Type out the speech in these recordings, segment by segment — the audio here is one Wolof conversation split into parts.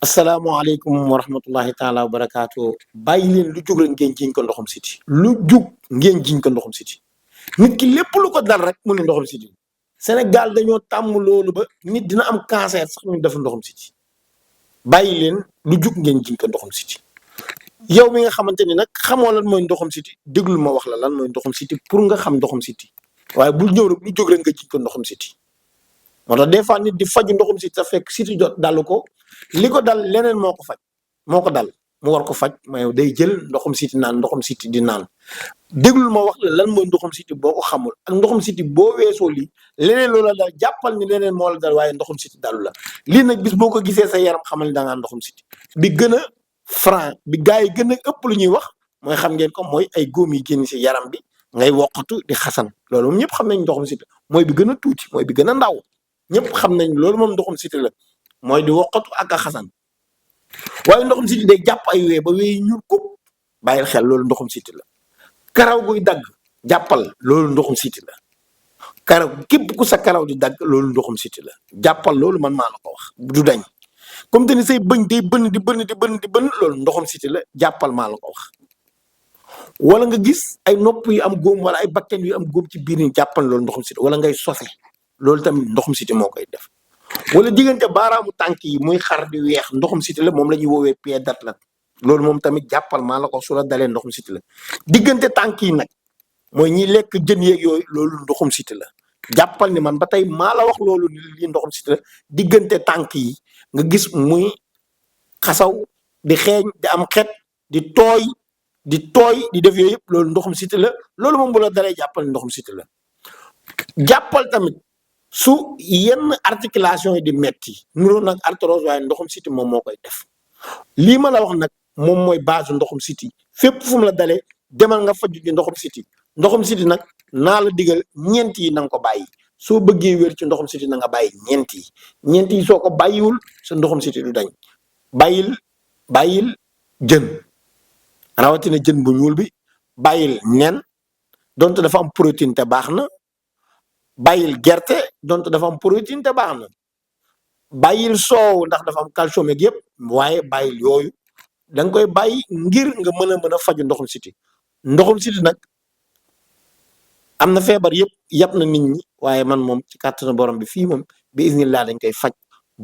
asalaamaaleykum wa rahmatullahi taala wa barakaatu bàyyi leen lu jug rek ngeen jiñ ko ndoxum siti lu jug ngeen jiñ ko ndoxum siti nit ki lépp lu ko dal rek mu ne ndoxum siti Sénégal dañoo tàmm loolu ba nit dina am cancer sax ñu def ndoxum siti bàyyi leen lu jug ngeen jiñ ko ndoxum siti yow mi nga xamante ni nag xamoo lan mooy ndoxum siti déglul ma wax la lan mooy ndoxum siti pour nga xam ndoxum siti waaye bul ñëw rek lu jóg rek nga jiñ ko ndoxum siti moo tax des fois nit di faju ndoxum siti sa fekk siti jot dalu ko li ko dal leneen moo ko faj moo ko dal mu war ko faj mais day jël ndoxum siti naan ndoxum siti di naan déglul ma wax la lan mooy ndoxum siti boo ko xamul ak ndoxum siti boo weesoo lii leneen loola dal jàppal ni leneen moo la dal waaye ndoxum siti dalu la lii nag bis boo ko gisee sa yaram xamal ni da ngaa ndoxum siti bi gën a franc bi gars yi gën a ëpp lu ñuy wax mooy xam ngeen ko mooy ay góom yi génn si yaram bi ngay woqatu di xasan loolu moom ñëpp xam nañ ndoxum siti mooy bi gën a tuuti mooy bi gën a ndaw ñëpp xam nañ loolu moom ndoxum siti la mooy di woqatu ak a xasan waaye ndoxum siti day jàpp ay wee ba wee ñuul kub bàyyil xel loolu ndoxum siti la karaw guy dagg jàppal loolu ndoxum siti la karaw képp ku sa karaw di dagg loolu ndoxum siti la jàppal loolu man maa la ko wax du dañ comme te ni say bëñ day bënn di bënn loolu ndoxum siti la jàppal maa la ko wax wala nga gis ay nopp yu am góom wala ay bakken yu am góom ci biir ni jàppal loolu ndoxum siti wala ngay sose loolu tamit ndoxum siti moo koy def wala diggante baaraamu tànk yi muy xar di weex ndoxum siti la moom la ñuy woowee pied d'athlète loolu moom tamit jàppal maa la ko su la dalee ndoxum siti la diggante tànk yi nag mooy ñi lekk jën yeeg yooyu loolu ndoxum siti la jàppal ni man ba tey maa la wax loolu ni lii ndoxum siti la diggante tànk yi nga gis muy xasaw di xeeñ di am xet di tooy di def yooyu yëpp loolu ndoxum siti la loolu moom bu la dalee jàppal ni ndoxum siti la jàppal tamit su yenn articulation yi di metti nuroo nag arthrose waaye ndoxum siti moom moo koy def lii ma la wax nag moom mooy base ndoxum siti fépp fu mu la dalee demal nga faju ci ndoxum siti nag naa la digal ñeent yi na nga ko bàyyi soo bëggee wér ci ndoxum siti na nga bàyyi ñeent yi soo ko bàyyiwul sa ndoxum siti du dañ bàyyil jën rawatina jën bu ñuul bi bàyyil nen donte dafa am protéine te baax na bàyyil gerte donte dafa am protéine te baax na bàyyil soow ndax dafa am calcium ak yëpp waaye bàyyil yooyu da nga koy bàyyi ngir nga mën a faju ndoxum siti nag am na feebar yëpp na nit ñi waaye man moom ci kàttanu borom bi fii moom bi iznillah dañ koy faj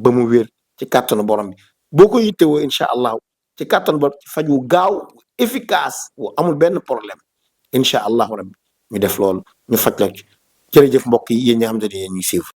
ba mu wér ci kàttanu borom bi boo ko yittewoo incha allahu ci kàttanu borom ci faj wu gaaw efficace wu amul benn problème incha allahu rabbi ñu def loolu ñu faj la jërëjëf mbokk yi yéen ñi nga xam ne yéen ñuy suivre